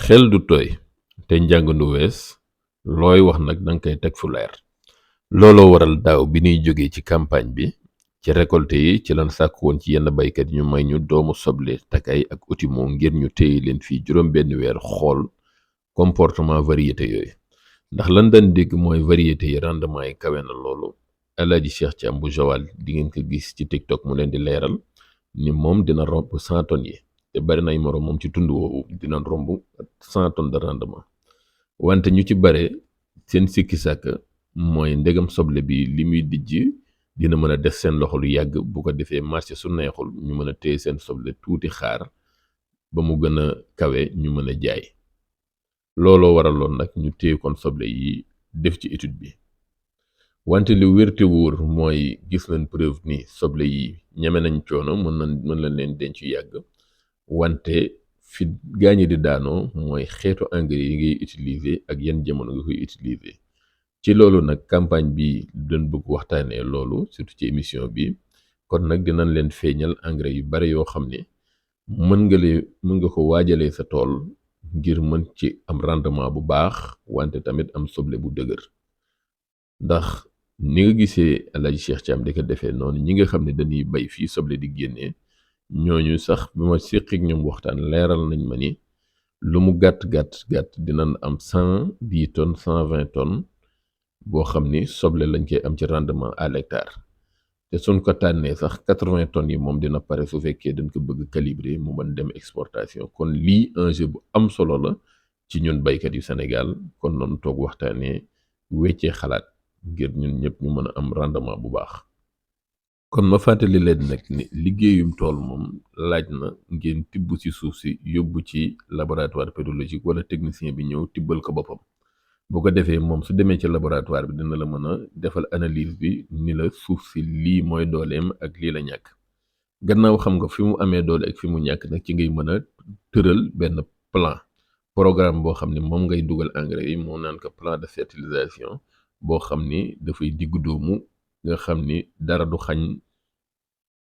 xel du tooy te njàng du wees looy wax nag danga koy teg fu leer. looloo waral daaw bi ñuy jógee ci campagne bi ci récolte yi ci lan sàkk woon ci yenn baykat yi ñu may ñu doomu soble takay ak otimo ngir ñu téye leen fii juróom benn weer xool comportement variété yooyu. ndax lan daan dégg mooy variété yi rendement yi kawe na loolu. Alaaji Cheikh Thiam bu Joal di ngeen ko gis ci TikTok mu leen di leeral ni moom dina romb 100 tonnes yi te bari nay moroom moom ci tund woowu dina romb 100 tonnes de rendement. wante ñu ci bare seen sikki sàkk mooy ndegam soble bi li muy dijj dina mën a des seen loxo lu yàgg, bu ko defee marché su neexul ñu mën a téye seen soble tuuti xaar ba mu gën a kawe ñu mën a jaay. looloo waraloon nag ñu téye kon soble yi def ci étude bi. wante lu wér te wóor mooy gis nañ preuve ni soble yi ñeme nañ coono, mën nañ leen denc yàgg. wante fi gaañi di daanoo mooy xeetu engrais yi ngay utiliser ak yan jamono nga koy utiliser. ci loolu nag campagne bi doon bëgg waxtaanee loolu surtout ci émission bi. kon nag dinañ leen feeñal engrais yu bare yoo xam ne mën nga ko waajalee sa tool ngir mën ci am rendement bu baax, wante tamit am soble bu dëgër. ndax ni nga gisee Alaaji Cheikh Thiam di ko defee noonu, ñi nga xam ne dañuy bay fii soble di génnee, ñooñu sax bi ma séqik ñoom waxtaan leeral nañ ma ni lu mu gàtt dinañ am 110 tonnes 120 tonnes boo xam ni soble lañ koy am ci rendement à l'hectare. te suñ ko tànnee sax 80 tonnes yi moom dina pare su fekkee dañ ko bëgg calibrer mu mën dem exportation. kon lii enjeu bu am solo la ci ñun baykat yu Sénégal. kon noonu toog waxtaanee weccee xalaat ngir ñun ñëpp ñu mën a am rendement bu baax. kon ma fàttali leen nag ni liggéeyum tool moom laaj na ngeen tibb ci suuf si yóbbu ci laboratoire pédologique wala technicien bi ñëw tibbal ko boppam. bu ko defee moom su demee ci laboratoire bi dina la mën a defal analyse bi ni la suuf si lii mooy dooleem ak lii la ñàkk. gannaaw xam nga fi mu amee doole ak fi mu ñàkk nag ci ngay mën a tëral benn plan programme boo xam ne moom ngay dugal engrais yi, moo naan ko plan de fertilisation boo xam ni dafay diggu doomu, nga xam ni dara du xañ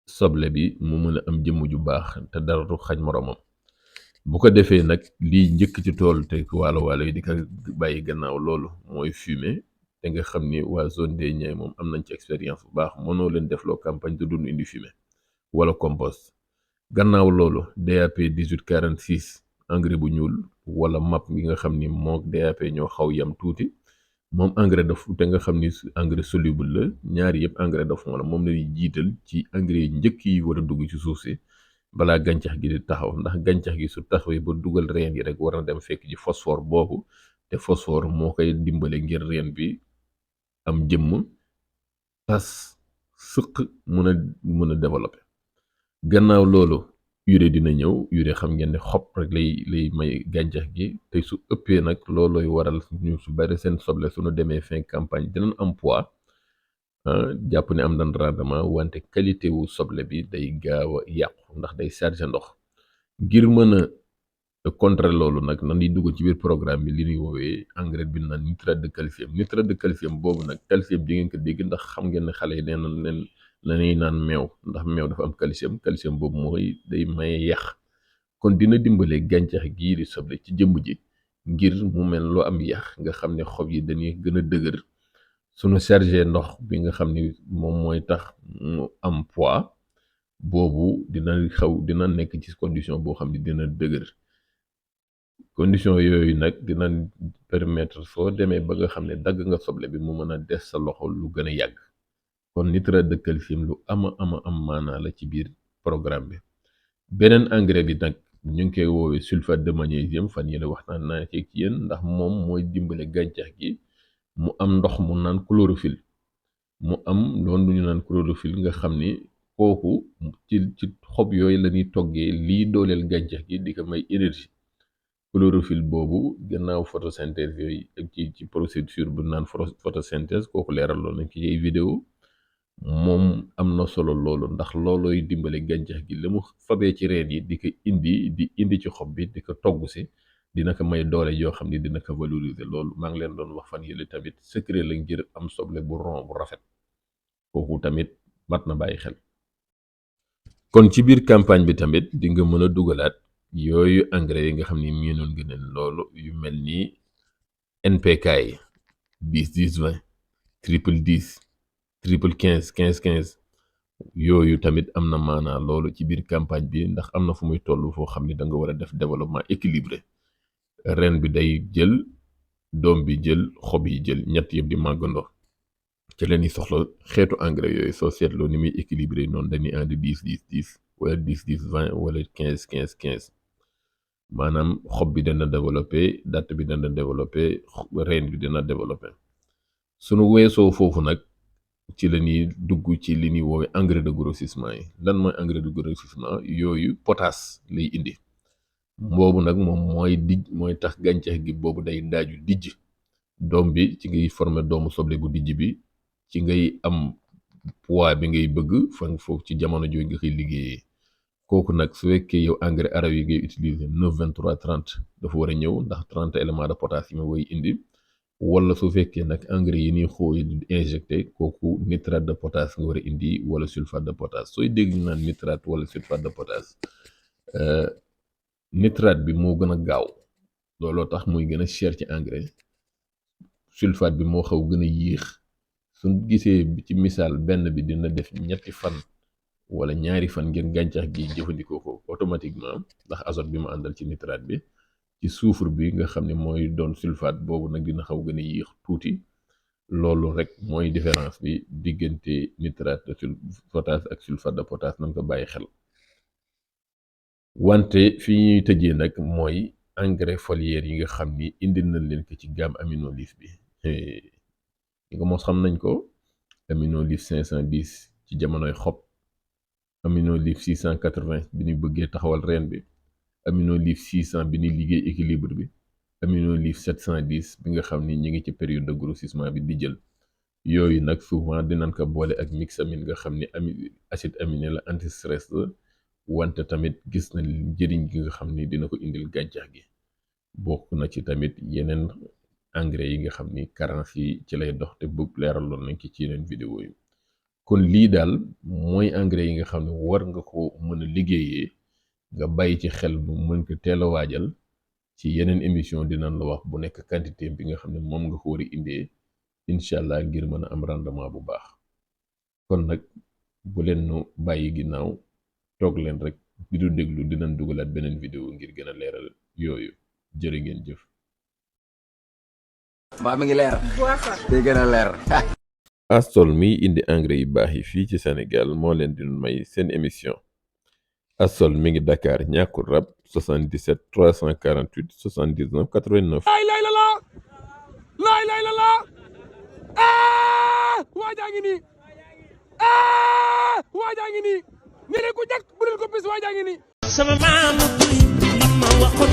soble bi mu mën a am jëmm ju baax te dara du xañ moroomam. bu ko defee nag lii njëkk ci tool te waalo yi di ko bàyyi gannaaw loolu mooy fumier. te nga xam ni waa zone des Niayes moom am nañ ci expérience bu baax, mënoo leen defloo campagne du dund indi fumier wala compost. gannaaw loolu DAP 1846 engrais bu ñuul wala MAP bi nga xam ni moo DAP ñoo xaw yam tuuti, moom engrais de fond te nga xam ni engrais soluble la. ñaari yëpp engrais de fond la, moom lañuy jiital ci engrais yi njëkk yi war a dugg ci suuf si balaa gàncax gi di taxaw. ndax gàncax gi su taxawee ba dugal reen yi rek war na dem fekk ci phosphore boobu, te phosphore moo koy dimbale ngir reen bi am jëmm tas sëq mun a développer. gannaaw loolu urée dina ñëw. urée xam ngeen ne xob rek lay may gàncax gi, te su ëppee nag loolooy waral ñu su bari seen soble suñu demee fin campagne dinañ am poids, jàpp ne am nañ rendement, wante qualité wu soble bi day gaaw a yàqu ndax day chargé ndox. ngir mën a contrer loolu nag nan di dugg ci biir programme bi li ñuy woowee engrais bi naan nitrate de calcium. nitrate de calcium boobu nag calcium di ngeen ko dégg ndax xam ngeen ne xale yi nee nañ leen lañuy naan meew, ndax meew dafa am calcium boobu mooy day maye yàq. kon dina dimbale gàncax gii di soble ci jëmm ji ngir mu mel lu am yàq, nga xam ne xob yi dañuy gën a dëgër. suñu chargé ndox bi nga xam ni moom mooy tax mu am poids boobu dina nekk ci condition boo xam ni dina dëgër. condition yooyu nag dina permettre soo demee ba nga xam ne dagg nga soble bi mu mën a des sa loxo lu gën a yàgg. kon nitrate de calcium lu am maanaa la ci biir programme bi. beneen engrais bi nag ñu ngi koy woowee sulfate de magnésium. fan yële waxtaan naa ci yéen ndax moom mooy dimbale gàncax gi mu am ndox mu naan chlorophylle. mu am loolu ñu naan chlorophylle nga xam ni kooku ci xob yooyu la ñuy toggee lii dooleel gàncax gi di ko may énergie. chlorophylle boobu gannaaw photosynthèse yooyu ak ci procédure bu naan photosynthèse, kooku leeral loolu nañ ci ay vidéo. moom am na solo loolu ndax loolooy dimbale gàncax gi la mu fabee ci reen yi di ko indi ci xob bi di ko togg si, dina ko may doole yoo xam ni dina ko valoriser. loolu maa ngi leen doon wax fan yële tamit secret la ngir am soble bu rond bu rafet. kooku tamit mat na bàyyi xel. kon ci biir campagne bi tamit di nga mën a dugalaat yooyu engrais yi nga xam ni miinoon nga leen loolu yu mel ni NPK yi 10 10 20 triple 10 triple 15 15 15 yooyu tamit am na maanaa loolu ci biir campagne bi ndax am na fu muy toll foo xam ni da nga war a def développement équilibré ren bi day jël doom bi jël xob yi jël ñett yëpp di màggandoo ci leen yi soxla xeetu engrais yooyu soo seetloo ni muy équilibré noonu dañuy andi 10 10 10 wala 10 10 20 wala 15 15 15 maanaam xob bi dana développé datt bi dana développé reen bi dana développé sunu weesoo foofu nag ci la ñuy dugg ci li ñuy woowee engrais de grossissement yi lan mooy engrais de grossissement yooyu potasse lay indi boobu nag moom mooy tax gàncax gi boobu day daaju dijj doom bi ci ngay former doomu soble bu dijj bi ci ngay am poids bi ngay bëgg fan foofu ci jamono jooju nga koy liggéeyee kooku nag su fekkee yow engrais araw yi ngay utiliser 9 23 30 dafa war a ñëw ndax 30 éléments de potasse yi ma koy indi wala su fekkee nag engrais yi ñuy xooy di injecté kooku nitrate de potasse nga war a indi wala sulfate de potasse sooy dégg ñu naan nitrate wala sulfate de potasse nitrate bi moo gën a gaaw looloo tax muy gën a cher ci engrais sulfate bi moo xaw gën a yéex suñ gisee ci misaal benn bi dina def ñetti fan wala ñaari fan ngir gàncax gi jëfandikoo ko automatiquement ndax azote bi mu àndal ci nitrate bi ci soufre bi nga xam ne mooy doon sulfate boobu nag dina xaw gën a yéex tuuti loolu rek mooy différence bi diggante nitrate de potasse ak sulfate de potasse nañ ko bàyyi xel wante fi ñuy tëjee nag mooy engrais foliaire yi nga xam ni indi nañ leen ko ci gamme aminolif bi yi nga mos xam nañ ko aminolif 510 ci jamonoy xob aminolif 680 bi ñuy bëggee taxawal reen bi aminolif 600 bi ñuy liggéey équilibre bi aminolif 710 bi nga xam ni ñi ngi ci période de grossissement bi di jël yooyu nag souvent dinañ ko boole ak mixamine nga xam ni acide aminé la anti stress la wante tamit gis na njëriñ gi nga xam ni dina ko indil gàncax gi bokk na ci tamit yeneen engrais yi nga xam ni carence yi ci lay dox te bëgg leeraloon nañ ci yeneen vidéo yi kon lii daal mooy engrais yi nga xam ne war nga ko mën a liggéeyee nga bàyyi ci xel bu mën ko teel a waajal ci yeneen émission dinañ la wax bu nekk quantité bi nga xam ne moom nga ko war a indee incha allah ngir mën a am rendement bu baax kon nag bu leen nu bàyyi ginnaaw toog leen rek di du déglu dinañ dugalaat beneen vidéo ngir gën a leeral yooyu jërë ngeen jëf. mbaa mi ngi leer day gën a leer. Astol mi indi engrais yu baax yi fii ci Sénégal moo leen di may seen émission Astol mi ngi Dakar ñàkkul rab 77 348 79 89. laay la waajaa ngi nii waajaa ngi nii ni ne ku jàkk bu dul ko bis waajaa ngi nii sama maam ma waxoon